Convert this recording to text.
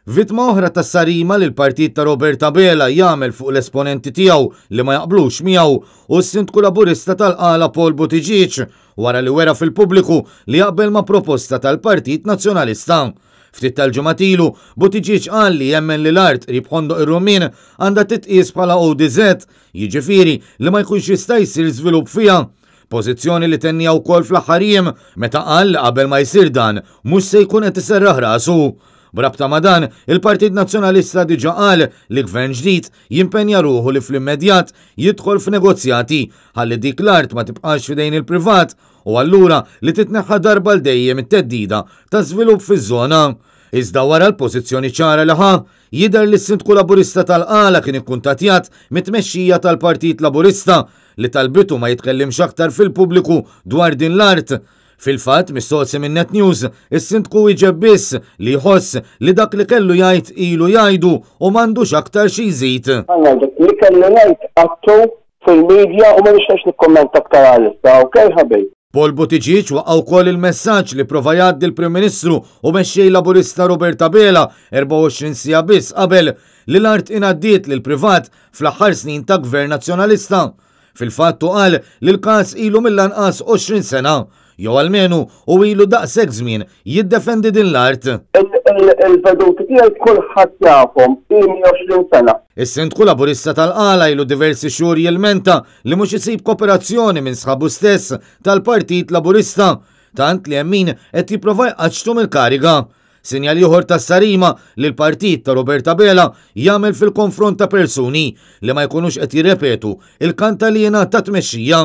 Vittma oħra tas-sarima li l-partit ta' Robert Abela jagħmel fuq l-esponenti tiegħu li ma jaqblux miegħu hu s-Sindku Laburista tal-Qala Paul Buttigieg wara li wera fil-pubbliku li jaqbel ma' proposta tal-Partit Nazzjonalista. Ftit tal-ġimgħat ilu, Buttigieg qal li jemmen li l-art qrib Ħondoq ir-Rummien għandha titqies bħala ODZ, jiġifieri li ma jkunx jista' jsir żvilupp fiha. Pożizzjoni li tenniha wkoll fl-aħħar jiem meta qal li qabel ma jsir dan mhux se jkun qed iserraħ rasu. B'rabta ma' dan, il-Partit Nazzjonalista diġà qal li gvern ġdid jimpenja ruħu li fl-immedjat jidħol f'negozjati ħalli dik l-art ma tibqax f'idejn il-privat u allura li titneħħa darba għal dejjem it-theddida ta' żvilupp fiż-żona. Iżda wara l-pożizzjoni ċara li ħa, jidher li s-Sindku Laburista tal-Qala kien ikkuntattjat mit-tmexxija tal-Partit Laburista li talbitu ma jitkellimx aktar fil-pubbliku dwar din l-art. Fil-fatt, mistoqsi minn Net News, is-Sindku wieġeb biss li jħoss li dak li kellu jgħid ilu jgħidu u m'għandux aktar xi jżid. Ħa ngħidlek, li kelli ngħid għadtu fil-media u ma nixtieqx nikkummenta aktar għalissa, ok ħabib? Paul Buttigieg waqqa' wkoll il-messaġġ li prova jgħaddi l-Prim Ministru u Mexxej Laburista Robert Abela 24 siegħa biss qabel li l-art ingħaddiet lill-privat fl-aħħar snin ta' Gvern Nazzjonalista. Fil-fatt hu qal li l-każ ilu mill-anqas 20 sena, jew almenu hu ilu daqshekk żmien jiddefendi din l-art. Il-veduti tiegħi kulħadd jafhom, ilni 20 sena. Is-Sindku Laburista tal-Qala ilu diversi xhur jilmenta li mhux isib koperazzjoni minn sħabu stess tal-Partit Laburista, tant li hemm min qed jipprova jqaċċtu mill-kariga. Sinjal ieħor tas-sarima li l-partit ta' Robert Abela jagħmel fil-konfront ta' persuni li ma jkunux qed jirrepetu il-kantaliena ta' tmexxija.